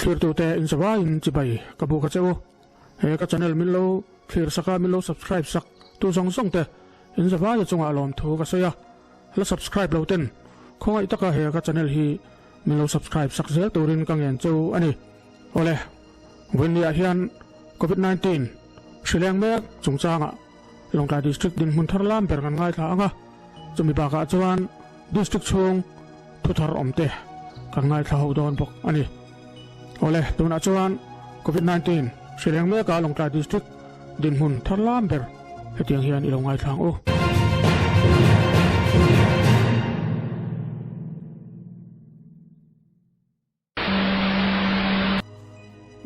Thlirtute inzavaiin chibai ka buk a che u. He ka channel min lo thlir sak a, min lo subscribe sak tu zawng zawng te inzavaia chungah lawmthu ka sawi a. La subscribe lo ten khawngaih taka he ka channel hi min lo subscribe sak zel turin ka ngen che u a ni. Awle, vawiinniah hian Covid 19 hrileng mek chungchangah Lawngtlai District dinhmun thar lam ber kan ngaithla ang a, chumi bakah chuan District chhung thu thar awm te kan ngaithla ho dawn bawk a ni. Awle, tunah chuan Covid 19 hrileng meka Lawngtlai District dinhmun thar lam ber hetiang hian i lo ngaithla ang u.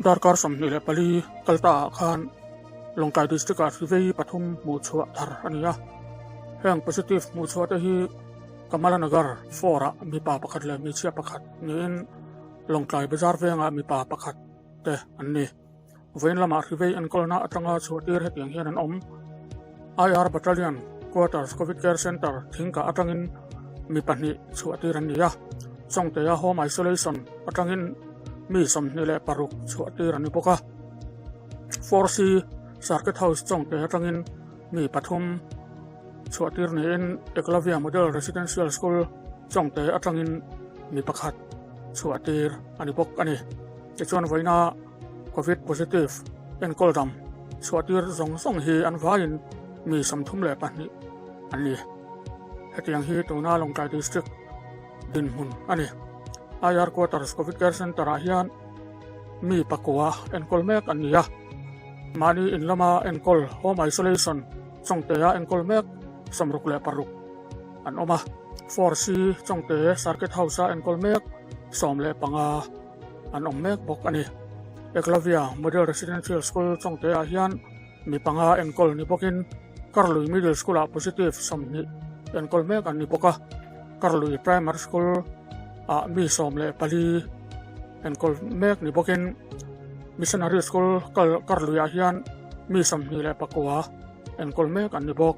Darkar 24 kal ta ah khan Lawngtlai District ah hri vei pathum hmuh chhuah thar a ni a. Heng positive hmuh chhuah te hi Kamalanagar 4 ah mipa pakhat leh hmeichhia pakhat niin Lawngtlai Bazar vengah mipa pakhat te an ni. Vawiin lamah hri vei enkawlna atanga chhuah tir hetiang hian an awm. IR Battalion Quarters Covid Care Centre thingkah atangin mi pahnih chhuah tir an ni a, Chawngtea Home Isolation atangin mi 26 chhuah tir an ni bawk a. 4C Circuit House Chawngte atangin mi pathum chhuah tir niin Eklavya Model Residential School Chawngte atangin mi pakhat chhuah tir a ni bawk a ni. Tichuan vawiina Covid positive enkawl dam chhuahtir zawng zawng hi an vaiin mi 32 an ni. Hetiang hi tuna Lawngtlai District dinhmun a ni. IR Quarters Covid Care Centre ah hian mi pakua enkawl mek an ni a. Mahni in lama enkawl Home Isolation Chawngtea enkawl mek 66 an awm a. 4C Chawngte Circuit House-a enkawl mek 15 an awm mek bawk a ni. Eklavya Model Residential School Chawngte-ah hian mi panga enkawl ni bawkin Karlui Middle School-ah positive 20 enkawl mek an ni bawk a, Karlui Primary School-ah mi 14 enkawl mek ni bawkin Missionary School Karlui-ah hian mi 29 enkawl mek an ni bawk.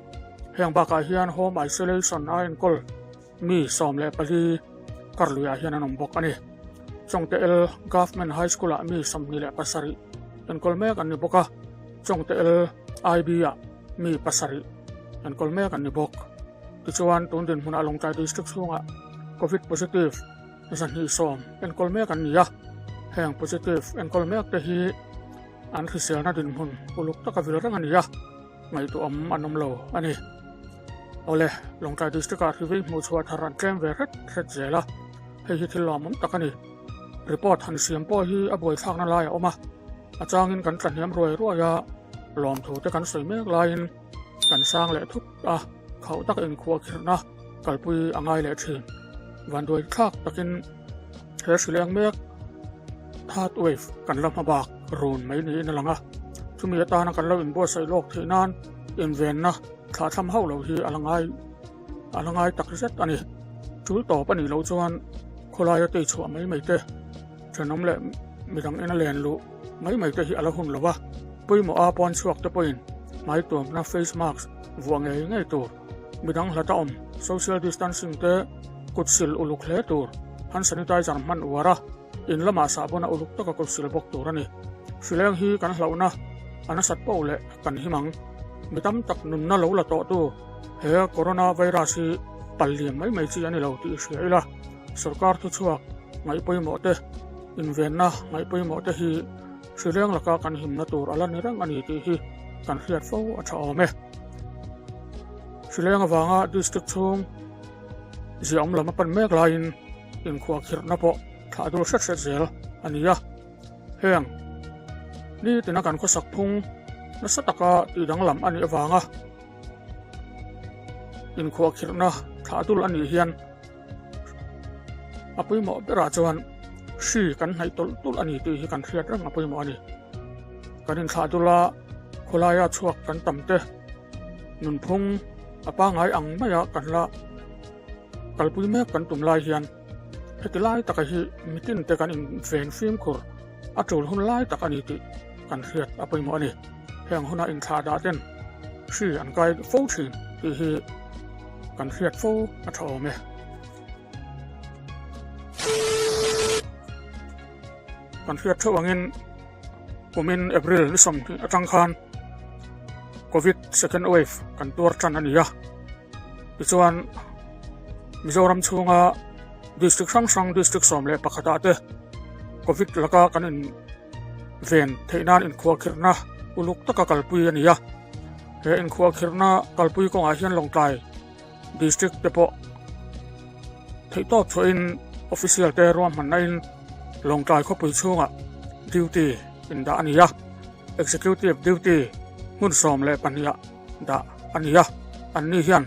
Heng bakah hian Home Isolation a enkawl Mi 14 karluiah hian an awm bawk a ni. Chawngte L Government High School-ah mi 27 enkawl mek an ni bawk a, Chawngte L IB-ah mi pasarih enkawl mek an ni bawk. Tichuan, tun dinhmunah Lawngtlai District chhungah Covid positive 210 enkawl mek an ni a, heng positive enkawl mek te hi an hriselna dinhmun uluk taka vil reng a ni a. Ngaihtuah awm an awm lo a ni. Awle, Lawngtlai District-ah hri vei hmuh chhuah thar an tlem ve hret hret zel a, hei hi thil lawmawm tak a ni. Report han siam pawh hi a buaithlakna lai a awm a, a changin kan tlahniam ruai ruai a, lawmthu te kan sawi mek laiin kan sang leh thut a, khauh taka inkhuahkhirhna kalpui a ngai leh thin. Vanduai thlak takin he hri leng mek third wave kan la hma bak run mai niin a lang a, chumi atana kan lo inbuatsaih lawk theih nan invenna thlahthlam hauh loh hi a la ngai a la ngai tak zet a ni. Tul tawp a nih loh chuan khawlaia tei chhuah mai mai te, thenawm leh midang ena len luh mai mai te hi a la hun lo va, pawimawh a pawn chhuak te pawhin hmai tuamna face mask vuah ngei ngei tur, midang hlata awm social distancing te kut sil uluk hle tur, hand sanitizer hman uar a. In lamah sahbawn a uluk taka kut sil bawk tur a ni. Hrileng hi kan hlauhna a nasat poh leh kan him ang. Mi tam tak nunna lo la tawhtu he corona virus hi pal liam mai mai chi a ni lo tih i hria ila, sorkar thuchhuak ngaih pawimawh te, invenna ngaih pawimawh te hi hrileng laka kan himna tur a la ni reng a ni tih hi kan hriat fo a tha awm e. Hrileng avanga district chhung ziahawm lam a pan mek laiin Inkhuahkhirhna pawh thlah dul hret hret zel a ni a, heng nitina kan khawsak phung nasa taka tih danglam a nih avanga inkhuahkhirhna thlah dul a nih hian a pawimawh berah chuan hri kan hnaih tawlh tawlh a ni tih hi kan hriat reng a pawimawh a ni. Kan inthlah dul a, khawlaia chhuak kan tam te nunphung a pangngai ang maia kan la Kalpui mek kan tum lai hian heti lai taka hi mitin te kan inven fimkhur a tul hun lai tak a ni tih kan hriat a pawimawh a ni. Heng huna inthlah dah ten hri an kai fo thin tih hi kan hriat fo a tha awm e. Kan hriat theuh angin kumin April ni 20 atang khan Covid second wave kan tuar tan a ni a. Tichuan Mizoram chhunga district hrang hrang district 11 ah te Covid laka kan in ven theih nan inkhuahkhirhna uluk taka kalpui a ni a. He inkhuahkhirhna kalpui kawngah hian Lawngtlai District te pawh theihtawp chhuahin official te ruahmanna in Lawngtlai khawpui chhungah duty in dah a ni a, executive duty hmun 12 ah dah a ni a, an ni hian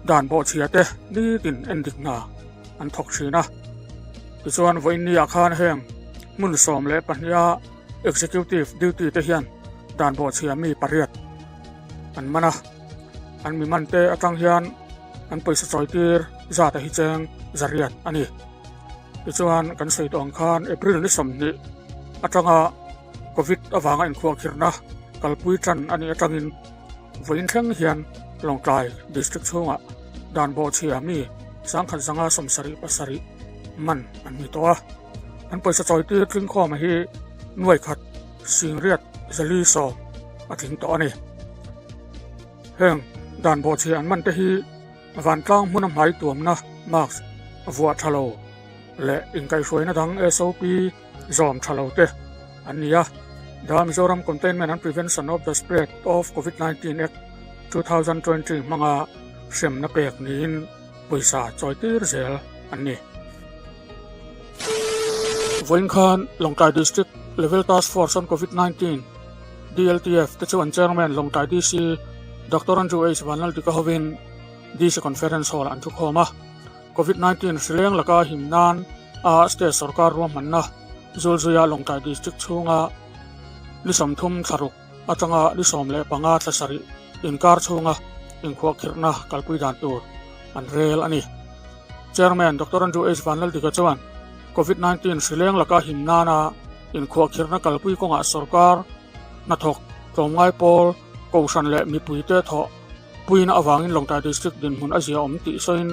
dan bawhchhia te nitin endik hna an thawk thin a. Tichuan vawiin ni ah khan heng hmun 12 a executive duty te hian dan bawhchhia mi pariat an man a, an mi man te atang hian an pawisa chawi tir zat a hi cheng zariat a ni. Tichuan kan sawi tawh ang khan April ni 20 atanga Covid avanga inkhuahkhirhna kalpui tan a nih atangin vawiin thleng hian Lawngtlai District chhungah dan bawhchhia mi 1177 man an ni tawh a, an pawisa chawi tir tlingkhawm hi nuai khat singriat 410 a tling tawh a ni. Heng dan bawhchhia an man te hi vantlang hmuna hmai tuamna mask vuah tha lo leh inkaihhruaina dang SOP zawm tha lo te an ni a. The Mizoram Containment and Prevention of the Spread of COVID-19 Act 2020 hmanga hremna pek niin pawisa chawi tir zel an ni. Vawiin khan Lawngtlai District Level Task Force on COVID-19, DLTF, te chu an Chairman Lawngtlai DC Doctor Andrew H. Vanlaldika hovin DC Conference Hall ah an thukhawm a. COVID-19 hrileng laka him nan a state sorkar ruahmanna Zulzuia Lawngtlai District chhunga ni 30 thla ruk atanga ni 15 thla sarih inkar chhunga inkhuahkhirhna kalpui dan tur an rel a ni. Chairman Doctor Andrew H. Vanlaldika chuan COVID-19 hrileng laka him nana inkhuahkhirhna kalpui kawngah sorkar hnathawk tlawmngai pawl kohhran leh mipuite thawh puina avangin Lawngtlai District dinhmun a zia awm tih sawiin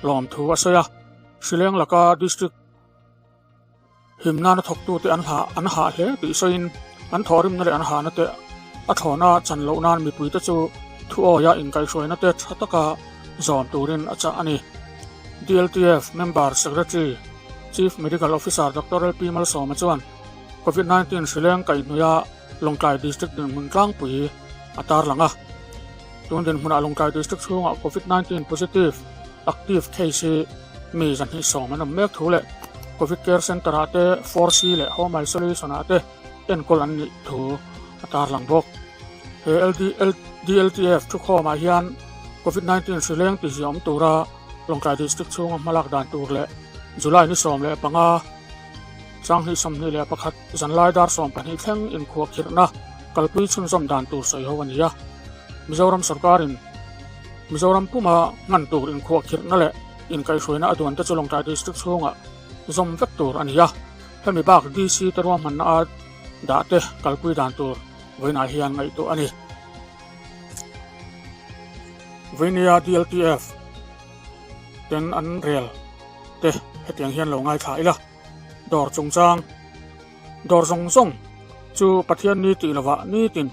lawmthu a sawi a. Hrileng laka District him nana thawktute an hah an hah hle tih sawiin an thawhrimna leh an hahna te a thlawna chan loh nan mipuite chu thuawia inkaihhruaina te tha taka zawm turin a chah a ni. DLTF Member Secretary Chief Medical Officer Doctor LP Malsawma chuan Covid-19 hrileng kaihhnuaia Lawngtlai District dinhmun tlangpui a tarlang a. Tun dinhmunah Lawngtlai District chhungah Covid-19 positive active case hi mi 210 an awm mek thu leh Covid Care Centre ah te 4C leh Home Isolation ah te enkawl an nih thu a tarlang bawk. He DLTF thukhawmah hian Covid-19 hrileng tiziah awm tura Lawngtlai District chhunga hmalak dan tur leh July ni 15 2021 zanlai dar 12 thleng inkhuahkhirhna kalpui chhunzawm dan tur sawi ho a ni a. Mizoram sorkarin Mizoram puma hman tur inkhuahkhirhna leh inkaihhruaina a duan te chu Lawngtlai District chhungah zawm vek tur a ni a. Hemi bak DC te ruahmanna a dah te kalpui dan tur vawiinah hian ngaihtuah a ni. Vawinia DLTF ten an rel te hetiang hian lo ngaithla ila. Dawr chungchang Dawr zawng zawng chu Pathian ni tih lovah nitin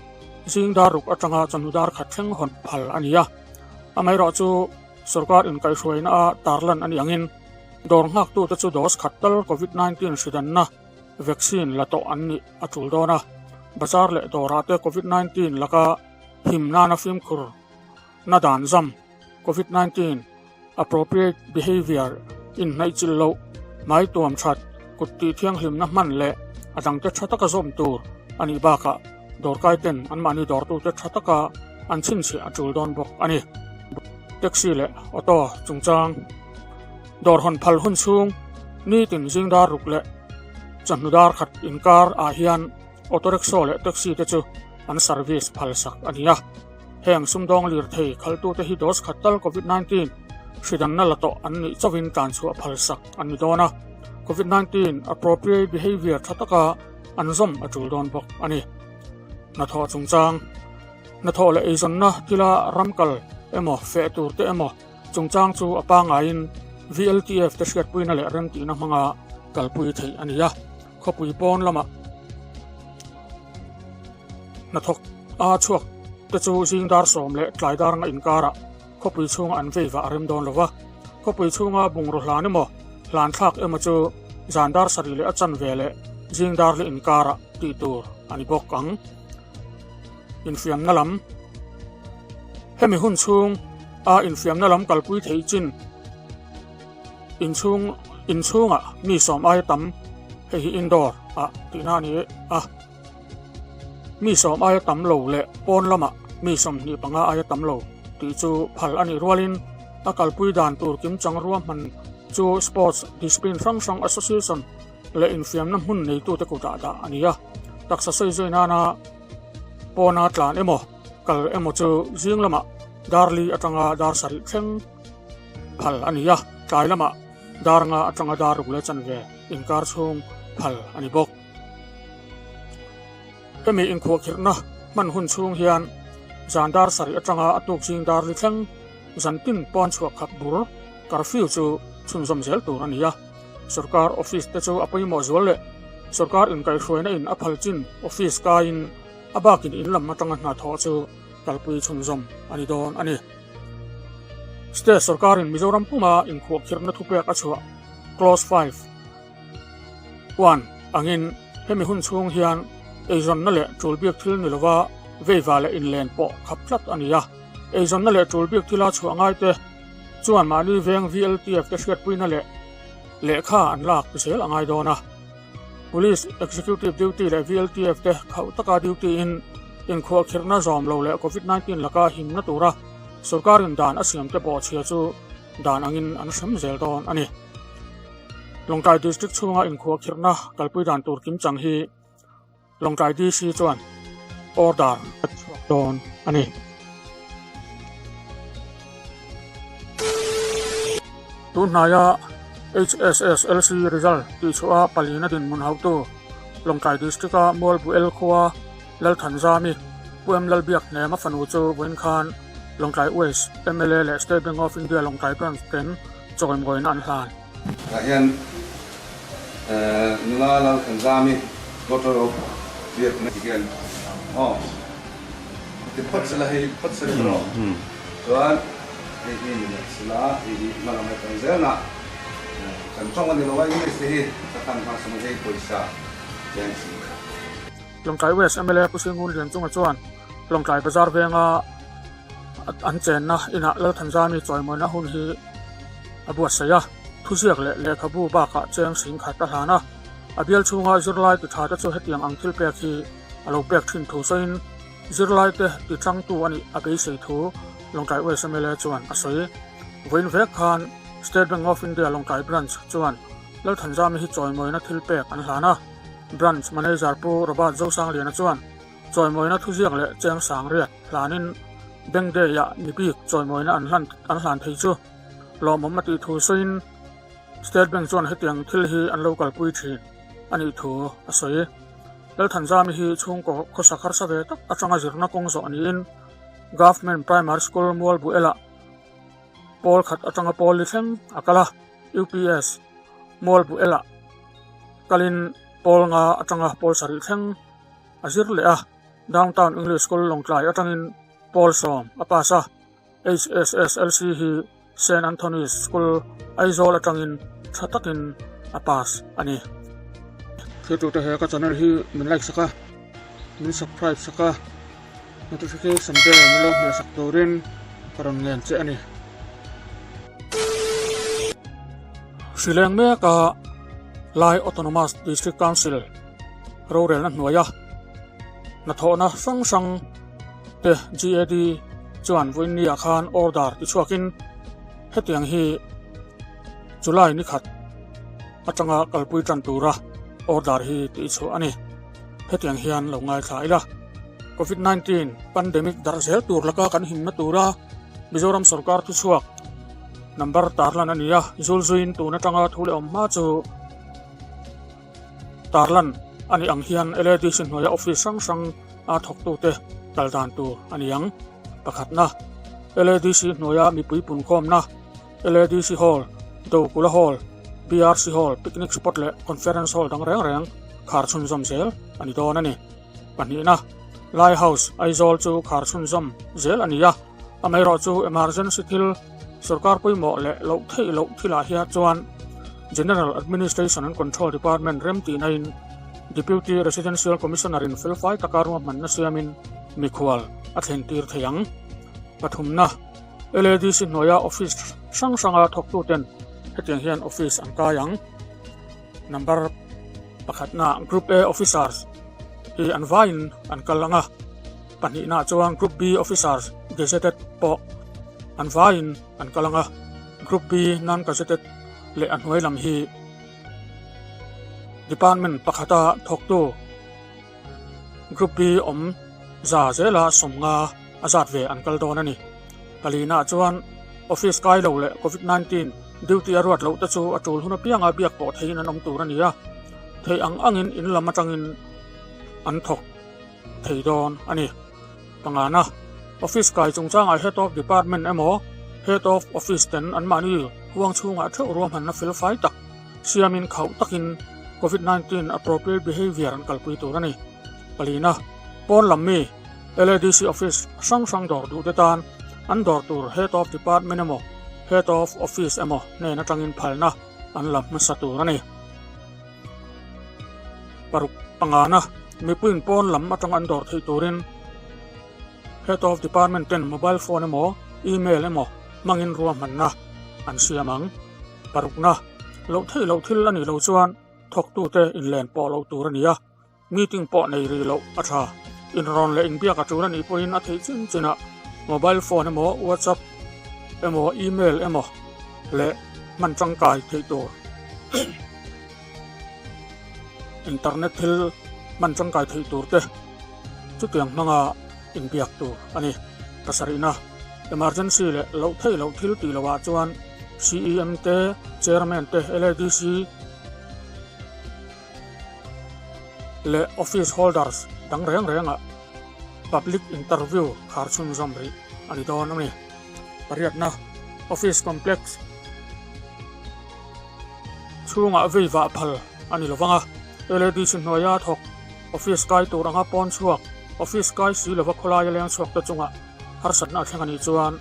zing dar ruk atanga chawhnu dar khat thleng hawn phal a ni a. Amaherawh chu sorkar inkaihhruaina a tarlan a nih angin dawr nghaktute chu dose khat tal Covid-19 hridanna vaccine la tawh an nih a tul dawn a. Bazar leh dawrah te Covid-19 laka him nana fimkhur na dan zam Covid-19 Appropriate Behavior, Inhnaihchilh loh, hmai tuam that, kut tih thianghlimna hman leh a dangte tha taka zawm tur a nih bakah dawrkai ten anmahni dawrtute tha taka an chhinchhiah a tul dawn bawk a ni. Taxi leh Auto chungchang dawr hawn phal hun chhung nitin zing dar ruk leh chawhnu dar khat inkar ah hian Auto Rickshaw leh Taxi te chu an service phal sak a ni a. Heng sumdawng lirthei khalhtute hi dose khat tal Covid-19 hridanna la tawh an nih chauhin tlanchhuah phalsak an ni dawn a, Covid-19 appropriate behaviour tha taka an zawm a tul dawn bawk a ni. Hnathawh chungchang, Hnathawh leh eizawnna thila ram kal emaw feh tur te emaw chungchang chu a pangaiin VLTF te hriatpuina leh remtihna hmanga. kalpui theih a ni a, khawpui pawn lamah hnathawk a chhuak te chu zing dar sawm leh tlai dar nga inkarah khawpui chhunga an vei vah a rem dawn lo va, khawpui chhunga bungraw hlan emaw hlan thlak emaw chu zan dar sarih leh a chanve leh zing dar leh inkarah tih tur a ni bawk ang. Infiamna lam Hemi hun chhung a infiamna lam kalpui theih chin inchhung inchhungah mi sawm aia tam hei hi indoor ah tihna a ni a. Mi sawm aia tam lo leh pawn lamah mi 25 aia tam lo tih chu phal a nih rualin a kalpui dan tur kimchang ruahman chu sports discipline hrang hrang association leh infiamna hmun neitute kutah dah a ni a. Taksa sawi zui nana pawna tlan emaw kal emaw chu zing lamah dar li atanga dar sarih thleng phal a ni a, tlai lamah dar nga atanga dar ruk leh chanve inkar chhung phal a ni bawk. Hemi inkhuahkhirhna hman hun chhung hian zan dar sarih atanga a tuk zing dar li thleng zan tin pawn chhuah khat bur curfew chu chhunzawm zel tur a ni a. Sorkar office te chu a pawimawh zual leh sorkar inkaihhruaina in a phal chin office kaiin a bakin in lam atanga hna thawh chu kalpui chhunzawm a ni dawn a ni. State sorkarin Mizoram puma inkhuahkhirhna thupek a chhuah Clause 5. Uan angin hemi hun chhung hian eizawnna leh tul bik thil ni lova veiva leh inlen pawh khap tlat a ni a. Eizawnna leh tul bik thila chhuah ngaite chuan mahni veng VLTF te hriatpuina leh lehkha an lak zel a ngai dawn a. Police Executive Duty leh VLTF te khauh taka duty in inkhuahkhirhna zawm lo leh Covid 19 laka himna tura sorkarin dan a siamte bawhchhia chu dan angin an hrem zel dawn a ni. Lawngtlai District chhunga inkhuahkhirhna kalpui dan tur kimchang hi Lawngtlai DC chuan order a chhuak dawn a ni. Tun hnaia HSSLC result tihchhuah a palina dinhmun hauhtu Lawngtlai District-a Mualbuel khua Lalthanzami Pu M Lalbiak Hnema fanu chu vawiin khan Lawngtlai West mla leh State Bank of India Lawngtlai Branch ten chawimawiin an hlan. Tah hian nula Lalthanzami daughter of Biakna ti hian aw ti phawt sela hei phawt sela ka rawh chuan hei hi ni leh sela hei hi hma lam atang zelna kan tawng a ni lo a English te hi ka tan hma sawm hei pawisa cheng si kha. Lawngtlai West mla Pu Singun Lianchunga chuan Lawngtlai Bazar venga An chenna inah Lalthanzami chawimawina hun hi a buatsaih a, thuziak leh lehkhabu bakah cheng sing khat a hlan a. A bial chhunga zirlai ti tha te chu hetiang ang thil pek hi a lo pek thin thu sawiin zirlai te ti tangtu a nih a beisei thu Lawngtlai West mla chuan a sawi. Vawiin vek khan State Bank of India Lawngtlai Branch chuan Lalthanzami hi chawimawina thil pek an hlan a, Branch Manager Pu Robert Zosangliana chuan Chawimawina thuziak leh cheng sang riat hlanin Bank Day-ah mi bik chawimawina an hlan an hlan thei chu lawmawm a tih thu sawiin State Bank chuan hetiang thil hi an lo kalpui thin a nih thu a sawi. Lalthanzami hi chhungkaw khawsak harsa ve tak atanga zirna kawng zawh niin Government Primary School Mualbuelah pawl khat atanga pawl li thleng a kal a, UPS Mualbuelah kalin pawl nga atanga pawl sarih thleng a zir leh a, Downtown English School Lawngtlai atangin pawl sawm a pass a, HSSLC hi Saint Anthony's School Aizawl atangin tha takin a pass a ni. Thiltute he ka channel hi min like sak a, min subscribe sak a, notification bell min lo hmeh sak turin ka rawn ngen che a ni. Hrileng meka Lai Autonomous District Council rorelna hnuaia hnathawhna hrang hrang te GAD chuan vawiinniah khan order ti chhuakin hetiang hi July ni khat atanga kalpui tan tura order hi tih chhuah a ni. Hetiang hian lo ngaithla ila Covid-19 pandemic darh zel tur laka kan himna tura Mizoram sorkar thuchhuak number tarlan a ni a, zulzuiin tun atanga thu leh awm hma chu Tarlan a nih ang hian LADC hnuaia office hrang hrang a thawktute kal dan tur a ni ang. Pakhatna, LADC hnuaia mipui punkhawmna, LADC Hall, Dokula Hall, PRC Hall, Picnic Spot leh Conference Hall dang reng reng khar chhunzawm zel a ni dawn a ni. Pahnihna, Lai House, Aizawl chu khar chhunzawm zel a ni a, amaherawhchu emergency thil sorkar pawimawh leh loh theih loh thilah hian chuan General Administration and Control Department remtihnain Deputy Residential Commissioner-in felfai taka ruahmanna siamin mikhual a thlentir thei ang. Pathumna, LADC hnuaia office hrang hranga thawktuten hetiang hian office an kai ang. Number pakhatna Group A officers hi an vaiin an kal ang a, pahnihna chuan Group B officers gazetted pawh an vaiin an kal ang a, Group B non-gazetted leh a hnuai lam hi department pakhata thawktu Group B awm za zela 50 a zat ve an kal dawn a ni. Palina chuan office kai lo leh Covid 19 duty a ruat loh te chu a tul hun apianga biak pawh theihin an awm tur a ni a, theih ang angin in lam atangin an thawk thei dawn a ni. Pangana, office kai chungchangah Head of Department emaw Head of Office ten anmahni huang chhungah theuh ruahmanna felfai tak siamin khauh takin Covid 19 appropriate behaviour an kalpui tur a ni. Palina, pawn lam mi LADC office hrang hrang dawr duh te tan an dawr tur Head of Department emaw Head of Office emaw hnen atangin phalna an la hmasa tur a ni. Paruk pangana, mipuiin pawn lam atang an dawr theih turin Head of Department ten mobile phone emaw email emaw hmangin ruahmanna an siam ang. Parukna, loh theih loh thil a nih loh chuan thawktute inlen pawh loh tur a ni a. Meeting pawh nei rih loh a tha. Inrawn leh inbiak a tul a nih pawhin a theih chin chinah mobile phone emaw, WhatsApp emaw, email emaw leh hman tangkai theih tur internet thil hman tangkai theih tur te chutiang hmanga inbiak tur a ni. Pasarihna, emergency leh loh theih loh thil tih lohah chuan CEM te, Chairman te, LADC, leh office holders dang reng rengah public interview khar chhunzawm rih a ni dawn a ni. Pariatna, Office complex chhungah vei vah phal a ni lovang a, LADC hnuaia thawk office kai tur anga pawn chhuak, office kai si lova khawlaia leng chhuak te chungah harsatna a thleng a nih chuan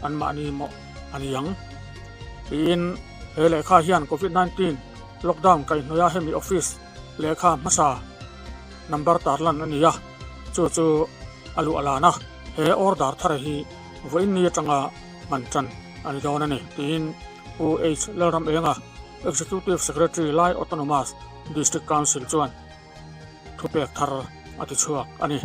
anmahni mawh a ni ang. Tiin he lehkha hian Covid 19 Lockdown kaihhnawih a hemi office lehkha hmasa number tarlan a ni a, chu chu a luh a lan a, he order thar hi vawiin ni atanga hman tan a ni dawn a ni tiin Pu H Lalramenga, Executive Secretary Lai Autonomous District Council chuan thupek thar a ti chhuak a ni.